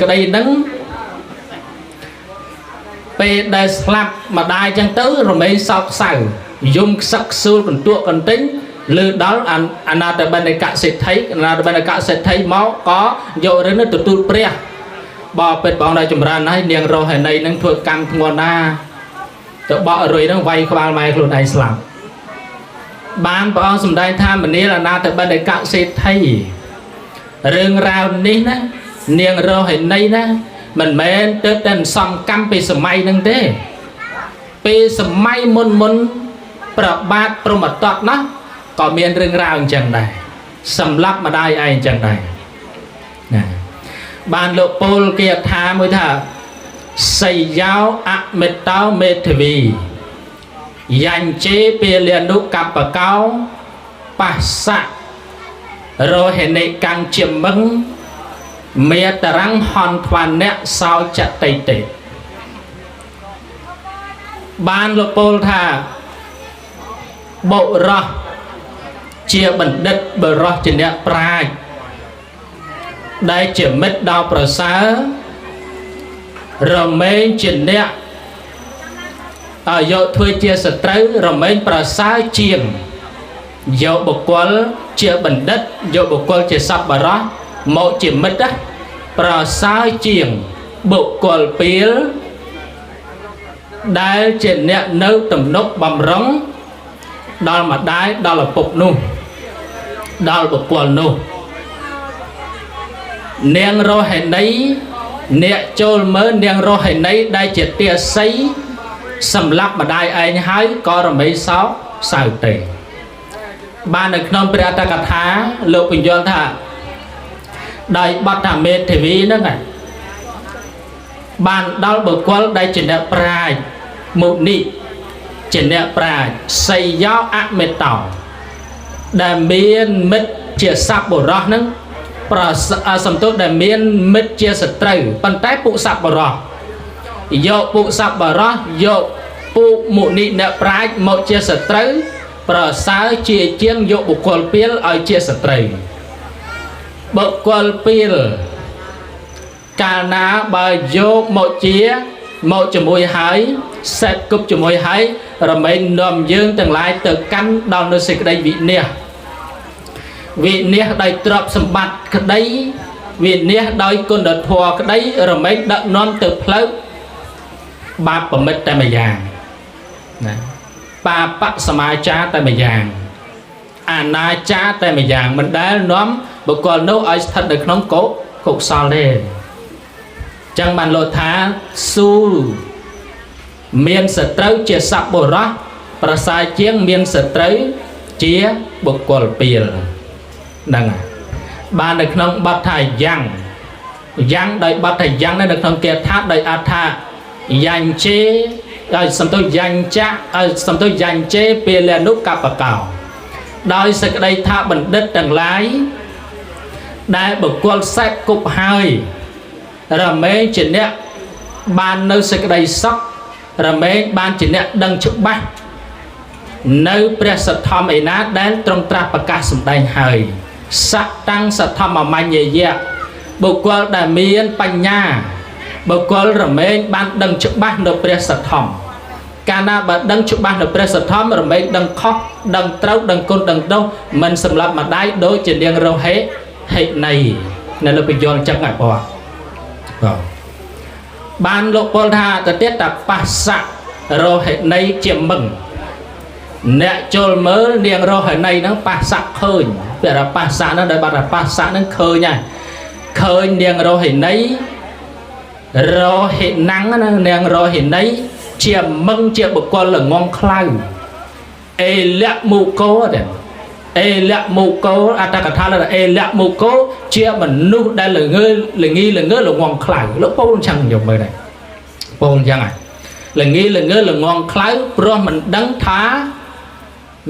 ក្តីហ្នឹងពេលដែលស្លាប់ម្ដាយចឹងទៅរមែងសោកសៅយំខ្សឹកខ្សួលកន្ទក់កន្ទិញលើដល់អនាថបណ្ឌិកសេដ្ឋីអនាថបណ្ឌិកសេដ្ឋីមកក៏យករឿងនេះទទួលព្រះបបិទ្ធព្រះអង្គដែលចម្រើនហើយនាងរហិនីនឹងធ្វើកម្មធ្ងន់ណាស់ទៅបក់រុយនឹងវាយក្បាលម៉ែខ្លួនឯងស្លាប់បានព្រះអង្គសម្ដែងថាមនាលអនាថបណ្ឌិកសេដ្ឋីរឿងរ៉ាវនេះណានាងរហិនីណាមិនមែនទៅតែសំកម្មពីសម័យនឹងទេពេលសម័យមុនមុនប្របាទព្រហ្មទត្តណាក៏មានរឿងរ៉ាវអញ្ចឹងដែរសម្លាប់ម្ដាយឯងអញ្ចឹងដែរណាបានលោកពលគេថាមួយថាសយោអមេតោមេធាវីយញ្ជេពលានុកបកោបស្សៈរហិនិកាំងជាមឹងមេតរੰហន្តថ្វានៈសោចតិតិបានលោកពលថាបុរសជាបណ្ឌិតបុរសជាអ្នកប្រាជ្ញដែលជាមិត្តដ៏ប្រសើររមែងជាអ្នកឲ្យយកធ្វើជាសត្រូវរមែងប្រសើរជាងយកបុគ្គលជាបណ្ឌិតយកបុគ្គលជាសប្បុរសមកជាមិត្តណាប្រសើរជាងបុគ្គលពីលដែលជាអ្នកនៅទំនុកបំរុងដល់ម្ដាយដល់ឪពុកនោះដល់បុគ្គលនោះនាងរហិនីអ្នកចូលមើលនាងរហិនីដែលជាទាសីសម្លាប់ម្ដាយឯងហើយក៏រមែងសោកសៅទេបាននៅក្នុងព្រះអត្តកថាលោកបញ្យល់ថាដោយបទថាមេធាវីហ្នឹងឯងបានដល់បុគ្គលដែលជាអ្នកប្រាជ្ញមុនីជាអ្នកប្រាជ្ញសីយោអមេតោដែលមានមិត្តជាសัพបុរសហ្នឹងប្រសំទោសដែលមានមិត្តជាសត្រូវប៉ុន្តែពួកសัพបុរសយកពួកសัพបុរសយកពួកមុនីអ្នកប្រាជ្ញមកជាសត្រូវប្រសើរជាជាងយកបុគ្គលពីលឲ្យជាសត្រូវបុគ្គលពីលកាលណាបើយកមកជាមកជាមួយហើយសេពគប់ជាមួយហើយរមែងនាំយើងទាំងឡាយទៅកាន់ដល់នៅសេចក្តីវិនាសវិនាសដោយទ្រព្យសម្បត្តិក្តីវិនាសដោយគុណធម៌ក្តីរមែងដឹកនាំទៅផ្លូវបាបប្រមិតតែម្យ៉ាងណាបាបសមាចារតែម្យ៉ាងអាណាចារតែម្យ៉ាងមិនដែលនាំបុគ្គលនោះឲ្យស្ថិតនៅក្នុងកុកុសលទេចឹងបានលោកថាស៊ូមានសត្រូវជាសប្បុរសប្រសើរជាងមានសត្រូវជាបុគ្គលពីលហ្នឹងហើយបាននៅក្នុងបទថាយ៉ាងយ៉ាងដោយបទថាយ៉ាងនៅក្នុងគាថាដោយអត្ថថាយញ្ជេដោយសំទោយញ្ចៈឲ្យសំទោយញ្ជេពលនុកបកោដោយសេចក្តីថាបណ្ឌិតទាំងឡាយដែលបុគ្គលសេពគប់ហើយរមែងជាអ្នកបាននៅសេចក្តីសុខរមែងបានជាអ្នកដឹងច្បាស់នៅព្រះសទ្ធម្មឯណាដែលទ្រង់ត្រាស់ប្រកាសសម្ដែងហើយសតាំងសទ្ធម្មមញ្ញយៈបុគ្គលដែលមានបញ្ញាបុគ្គលរមែងបានដឹងច្បាស់នៅព្រះសទ្ធម្មកាលណាបើដឹងច្បាស់នៅព្រះសទ្ធម្មរមែងដឹងខុសដឹងត្រូវដឹងគុណដឹងទោសមិនសម្លាប់ម្ដាយដូចជានាងរហេហិណីនៅលើបញ្យលចឹងហើយបងបាទបានលោកពលថាទៅទៀតតាបស្សៈរហិណីជាមឹងអ្នកចូលមើលនាងរហិណីហ្នឹងបស្សៈឃើញពាក្យថាបស្សៈហ្នឹងដោយបាត់ថាបស្សៈហ្នឹងឃើញហើយឃើញនាងរហិណីរហិណាំងណានាងរហិណីជាមឹងជាបុគ្គលល្ងងខ្លៅអេលៈមុកោទេអេលៈមុកោអត្តកថាលើអេលៈមុកោជាមនុស្សដែលល្ងើល្ងីល្ងើល្ងងខ្លៅលោកពូលអញ្ចឹងយកមើលដែរពូលអញ្ចឹងហ่ะល្ងីល្ងើល្ងងខ្លៅព្រោះមិនដឹងថា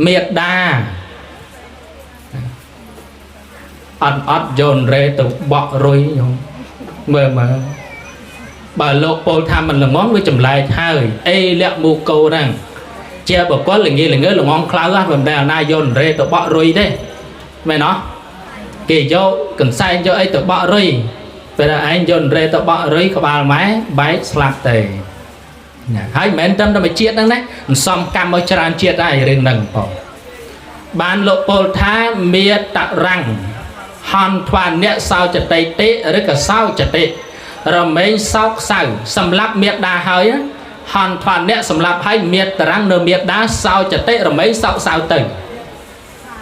មេដាអត់អត់យករេទៅបក់រុយខ្ញុំមើលមើលបើលោកពោលថាមិនល្ងងវាចម្លែកហើយអេលៈមូកោហ្នឹងជាបុគ្គលល្ងាល្ងើល្ងងខ្លៅហ៎មិនដែលណាយករេទៅបក់រុយទេមែនអត់គេយកកន្សែងយកអីទៅបក់រុយ ពេលឯងយករេទៅបក់រុយក្បាលម៉ែបែកស្លាប់ទេណាហើយមិនមែនត្រឹមតែមួយជាតិហ្នឹងណាសំកម្មមកច្រើនជាតិដែររឿងហ្នឹងបងបានលោកពោលថាមេតរាំងហន្តថ្វាអ្នកសោចតិតិឬក៏សោចតិរមែងសោកសៅសម្រាប់មេដាហើយហន្តថ្វាអ្នកសម្រាប់ហើយមេតរាំងនៅមេដាសោចតិរមែងសោកសៅទៅ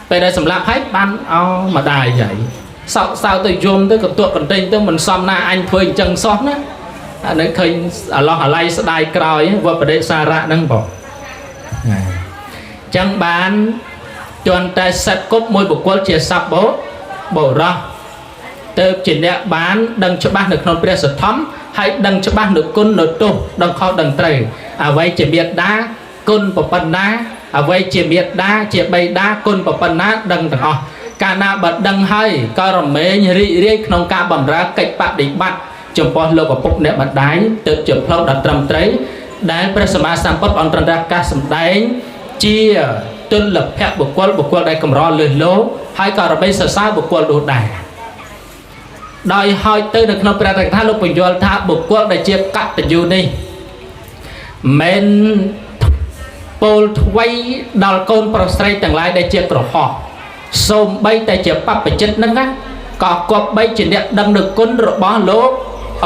ពេលដែលសម្រាប់ហើយបានអោម្ដាយហើយសោកសៅទៅយំទៅកន្ទក់កន្ទិញទៅមិនសមណាអញធ្វើអញ្ចឹងសោះណាអានេះឃើញអាឡោះអាល័យស្ដាយក្រោយវបដិសារៈហ្នឹងបងអញ្ចឹងបានជន់តែសិតគប់មួយបុគ្គលជាសัพបបុរសទៅជាអ្នកបានដឹងច្បាស់នៅក្នុងព្រះសទ្ធំហើយដឹងច្បាស់នៅគុណនៅទោសដឹងខុសដឹងត្រូវអ្វីជាមេត្តាគុណប្រប៉ុណ្ណាអ្វីជាមេត្តាជាបិតាគុណប្រប៉ុណ្ណាដឹងទាំងអស់កាលណាបើដឹងហើយក៏រមែងរីករាយក្នុងការបម្រើកិច្ចបដិបត្តិចំពោះលោកឪពុកអ្នកម្ដាយទើបជាផ្លូវដ៏ត្រឹមត្រូវដែលព្រះសម្មាសម្ពុទ្ធអង្គត្រន្តាកាសសម្ដែងជាទុលភៈបុគ្គលបុគ្គលដែលកម្រលើសលោកហើយក៏របីសរសើរបុគ្គលនោះដែរដោយហើយទៅនៅក្នុងព្រះកថាលោកបញ្យល់ថាបុគ្គលដែលជាកតញ្ញូនេះមិនពោលថ្វីដល់កូនប្រុសស្រីទាំងឡាយដែលជាក្រហោះសូម្បីតែជាបព្វជិតហ្នឹងណាក៏គប្បីជាអ្នកដឹងនៅគុណរបស់លោក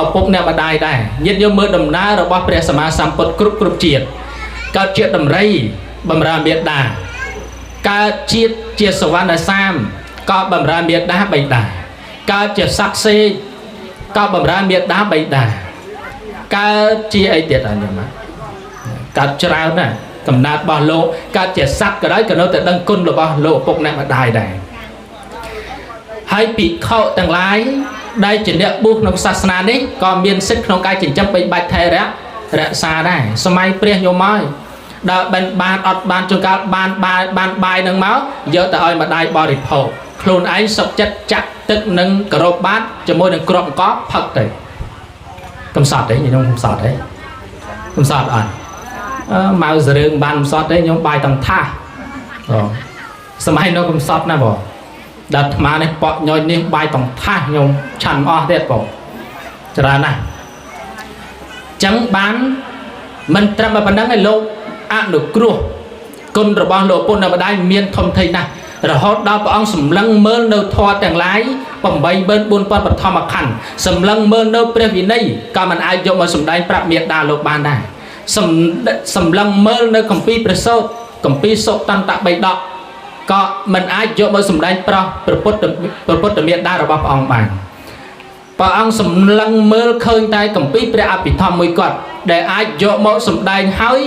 ឪពុកអ្នកម្ដាយដែរញាតិញោមមើលដំណើររបស់ព្រះសម្មាសម្ពុទ្ធគ្រប់គ្រប់ជាតិកើតជាដំរីបំរើមេដាកើតជាតិជាសវណ្ណសាមក៏បំរើមេដាបិតាកើតជាសក្តិក៏បំរើមេដាបិតាកើតជាអីទៀតអញញោមកើតច្រើនណាស់កំណើតរបស់លោកកើតជាសត្វក៏ដោយក៏នៅតែដឹងគុណរបស់លោកឪពុកអ្នកម្ដាយដែរហើយភិក្ខុទាំងឡាយដែលជាអ្នកបួសក្នុងសាសនានេះក៏មានសិទ្ធិក្នុងការចិញ្ចឹមបីបាច់ថែរក្សាដែរសម័យព្រះញោមហើយដល់បិណ្ឌបាតអត់បានជួនកាលបានបាយបានបាយនឹងមកយកទៅឲ្យម្ដាយបរិភោគខ្លួនឯងសុខចិត្តចាក់ទឹកនឹងក្របបាតជាមួយនឹងគ្រាប់អង្គផឹកទៅកំសត់ទេញោមកំសត់ទេកំសត់អត់ម៉ៅសរឿងបានកំសត់ទេញោមបាយតង្ថាអូសម័យនោះកំសត់ណាបងដល់អាត្មានេះប៉ក់ញយនេះបាយតង្ថាញោមឆាន់អស់ទៀតបងច្រើនណាស់ចឹងបានមិនត្រឹមតែប៉ុណ្្នឹងឯងលោកអនុគ្រោះគុណរបស់លោកពុទ្ធម្ដាយមានធំធេងណាស់រហូតដល់ព្រះអង្គសម្លឹងមើលនៅធម៌ទាំងឡាយ84000បឋមខណ្ឌសម្លឹងមើលនៅព្រះវិន័យក៏មិនអាចយកមកសម្ដែងប្រាប់មេដាលោកបានដែរសម្លឹងមើលនៅគម្ពីរព្រះសូត្រគម្ពីរសុតន្តបិដកក៏មិនអាចយកមកសម្ដែងប្រោះព្រះពុទ្ធមេដារបស់ព្រះអង្គបានព្រះអង្គសម្លឹងមើលឃើញតែគម្ពីរព្រះអភិធម្មមួយគាត់ដែលអាចយកមកសម្ដែងហើយ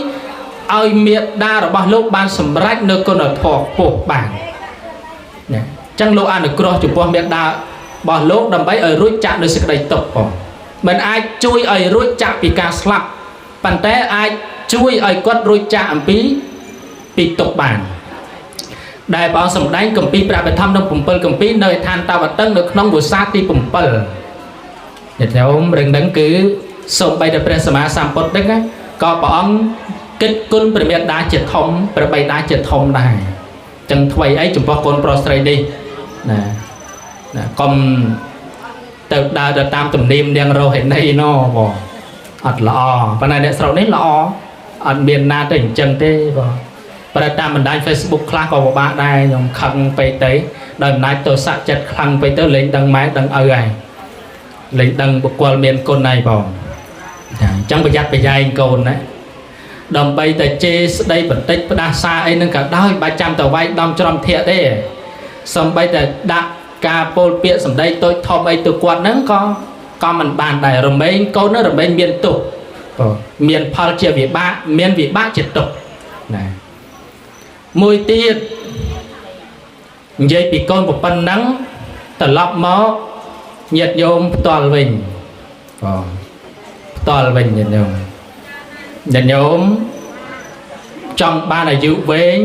ឲ្យមេដារបស់លោកបានសម្រេចនៅគុណធម៌ខ្ពស់បានណាចឹងលោកអនុគ្រោះចំពោះមេដារបស់លោកដើម្បីឲ្យរួចចាកនៅសេចក្តីទុក្ខផងមិនអាចជួយឲ្យរួចចាកពីការស្លាប់ប៉ុន្តែអាចជួយឲ្យគាត់រួចចាកអំពីទុក្ខបានដែលព្រះអង្គសម្ដែងគម្ពីរព្រះបឋមក្នុង7គម្ពីរនៅឋានតាវតឹងនៅក្នុងវស្សាទី7ញាតិញោមរឿងហ្នឹងគឺសូម្បីតែព្រះសម្មាសម្ពុទ្ធហ្នឹងក៏ព្រះអង្គគិតគុណព្រះមេដាជាធំព្រះបិតាជាធំដែរចឹងថ្វីអីចំពោះកូនប្រុសស្រីនេះណាណាកុំទៅដើរទៅតាមទំនៀមនាងរហិនីណបងអត់ល្អប៉ុន្តែអ្នកស្រុកនេះល្អអត់មានណាទៅអញ្ចឹងទេបងប្រតាមបណ្ដាញ Facebook ខ្លះក៏ពិបាកដែរខ្ញុំខឹងពេកទៅដោយអំណាចទោសៈចិត្តខ្លាំងពេកទៅលែងដឹងម៉ែដឹងឪហើយលែងដឹងបុគ្គលមានគុណហើយបងអញ្ចឹងប្រយ័ត្នប្រយែងកូនណាដើម្បីតែជេរស្ដីបន្តិចផ្ដាសាអីនឹងក៏ដោយបាច់ចាំទៅវាយដំច្រំធាក់ទេសំបីតែដាក់ការពោលពាក្យសម្ដីតូចធំអីទៅគាត់ហ្នឹងក៏មិនបានដែររមែងកូនហ្នឹងរមែងមានទោសមានផលជាវិបាកមានវិបាកជាទុក្ខណាមួយទៀតនិយាយពីកូនប្រពន្ធហ្នឹងត្រឡប់មកញាតិញោមផ្ទាល់វិញបងផ្ទាល់វិញញាតិញោមញាតិញោមចង់បានអាយុវែង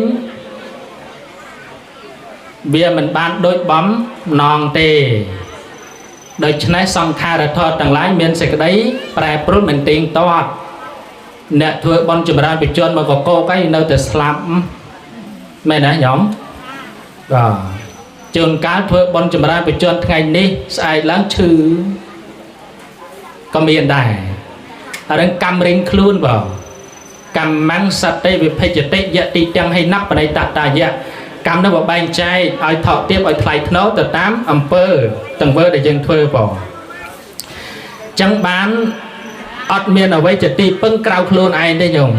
វាមិនបានដូចបំណងទេដូច្នេះសង្ខារធម៌ទាំងឡាយមានសេចក្តីប្រែប្រួលមិនទៀងទាត់អ្នកធ្វើបុណ្យចម្រើនបច្ចុប្បន្នមកកកអីនៅតែស្លាប់មែនទេញោមបាទជួនកាលធ្វើបុណ្យចម្រើនបច្ចុប្បន្នថ្ងៃនេះស្អែកឡើងឈឺ ក៏មានដែរអានឹងកម្មរៀងខ្លួនបងកម្មੰសតិវិភជ្ជតិយតិទាំងហិនបណិតតាយៈកម្មនោះបើបែងចែកឲ្យថោកទាបឲ្យថ្លៃថ្នូរទៅតាមអំពើទង្វើដែលយើងធ្វើបងចឹងបានអត់មានអ្វីជាទីពឹងក្រៅខ្លួនឯងទេញោម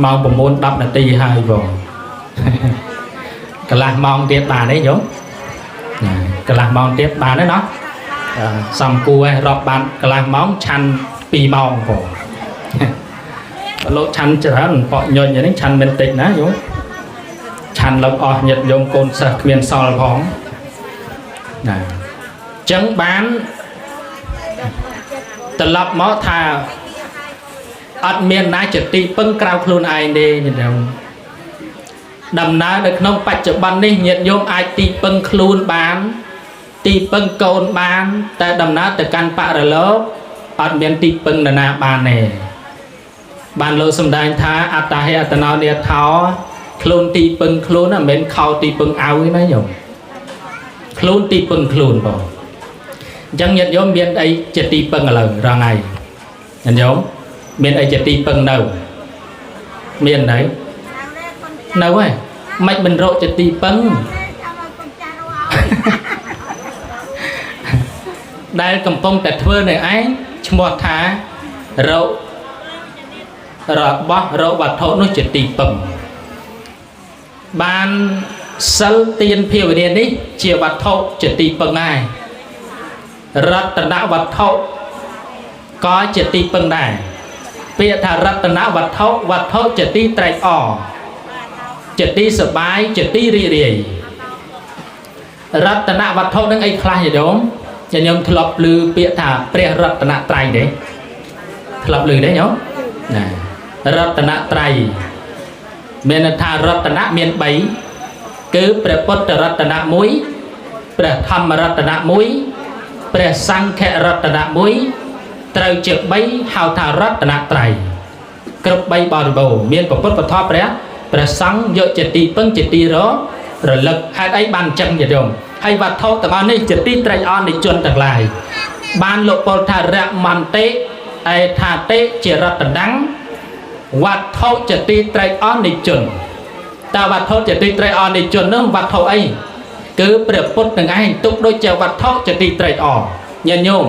ម៉ោង9 10នាទីហើយបងកន្លះម៉ោងទៀតបានទេញោមកន្លះម៉ោងទៀតបានទេណោះសំគួរឯងរាប់បានកន្លះម៉ោងឆាន់2ម៉ោងបងលោកឆាន់ច្រើនប៉ក់ញញនេះឆាន់មិនតិចណាញោមឆាន់ឡើងអស់ញាតិញោមកូនសិស្សគ្មានសល់ផងណាចឹងបានត្រឡប់មកថាអត់មានណាជាទីពឹងក្រៅខ្លួនឯងទេញាតិញោមដំណើរនៅក្នុងបច្ចុប្បន្ននេះញាតិញោមអាចទីពឹងខ្លួនបានទីពឹងកូនបានតែដំណើរទៅកាន់បរលោកអត់មានទីពឹងនរណាបានទេបានលោកសម្ដែងថាអត្តាហេអត្តនោនិថោខ្លួនទីពឹងខ្លួនមិនមែនខោទីពឹងឲ្យណាញោមខ្លួនទីពឹងខ្លួនបងអញ្ចឹងញាតិញោមមានអីជាទីពឹងឥឡូវរងថ្ងៃញាតិញោមមានអីជាទីពឹងនៅមាននៅនៅហើយមិនមិនរកជាទីពឹងដែលកំពុងតែធ្វើនៅឯងឈ្មោះថារករបស់រកវត្ថុនោះជាទីពឹងបានសិលទានភាវនានេះជាវត្ថុជាទីពឹងដែររតនវត្ថុក៏ជាទីពឹងដែរពាក្យថារតនវត្ថុវត្ថុជាទីត្រេកអរជាទីសប្បាយជាទីរីករាយរតនវត្ថុនឹងអីខ្លះញាតិញោមញាតិញោមធ្លាប់ឮពាក្យថាព្រះរតនត្រ័យទេធ្លាប់ឮទេញោមណារតនត្រ័យមានន័យថារតនៈមាន3គឺព្រះពុទ្ធរតនៈ1ព្រះធម្មរតនៈ1ព្រះសង្ឃរតនៈ1ត្រូវជា3ហៅថារតនត្រ័យគ្រប់3បរិបូរណ៍មានពុទ្ធពធព្រះសង្ឃយកជាទីពឹងជាទីរលឹកហេតុអីបានអញ្ចឹងញាតិញោមហើយវត្ថុទាំងអស់នេះជាទីត្រេកអរនៃជនទាំងឡាយបានលោកពលថារមន្តិអេថាតិជារតនំវត្ថុជាទីត្រេកអរនៃជនតើវត្ថុជាទីត្រេកអរនៃជននោះវត្ថុអីគឺព្រះពុទ្ធនឹងឯងទុកដូចជាវត្ថុជាទីត្រេកអរញាតិញោម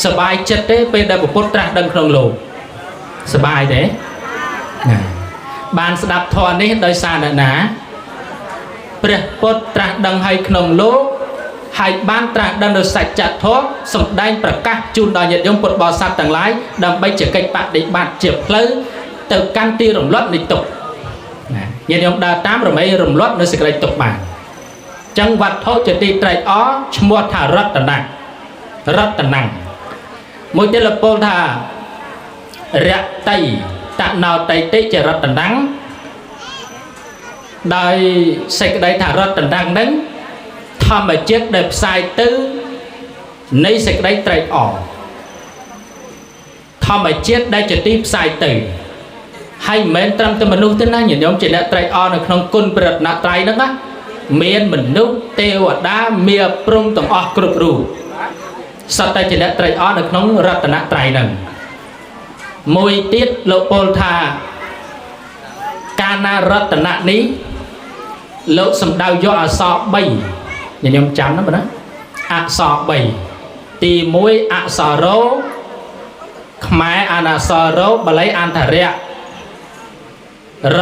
សប្បាយចិត្តទេពេលដែលពុទ្ធត្រាស់ដឹងក្នុងលោកសប្បាយទេណាបានស្ដាប់ធម៌នេះដោយសារអ្នកណាព្រះពុទ្ធត្រាស់ដឹងឲ្យក្នុងលោកហើយបានត្រាស់ដឹងដោយសច្ចធម៌សម្ដែងប្រកាសជូនដល់ញាតិញោមពុទ្ធបរិស័ទទាំងឡាយដើម្បីជាកិច្ចបដិបត្តិជាផ្លូវទៅកាន់ទីរំលត់នៃទុក្ខណាញាតិញោមដើរតាមរមីរំលត់នៅសេចក្តីទុក្ខបានចឹងវត្ថុជាទីត្រេកអរឈ្មោះថារតនៈរតនំមួយទៀតលោកពោលថារតីតណោតីតិជារតនំដោយសេចក្តីថារតនំនឹងធម្មជាតិដែលផ្សាយទៅនៃសេចក្តីត្រេកអរធម្មជាតិដែលជាទីផ្សាយទៅហើយមិនមែនត្រឹមតែមនុស្សទេណាញាតិញោមជាអ្នកត្រេកអរនៅក្នុងគុណព្រះរតនត្រ័យហ្នឹងណាមានមនុស្សទេវតាមាព្រហ្មទាំងអស់គ្រប់រូបសុទ្ធតែជាអ្នកត្រេកអរនៅក្នុងរតនត្រ័យហ្នឹងមួយទៀតលោកពោលថាកាលណារតនៈនេះលោកសំដៅយកអក្សរ3ញាតិញោមចាំណាបងណាអក្សរ3ទី1អក្សររខ្មែរអានអក្សររបាលីអានថារៈរ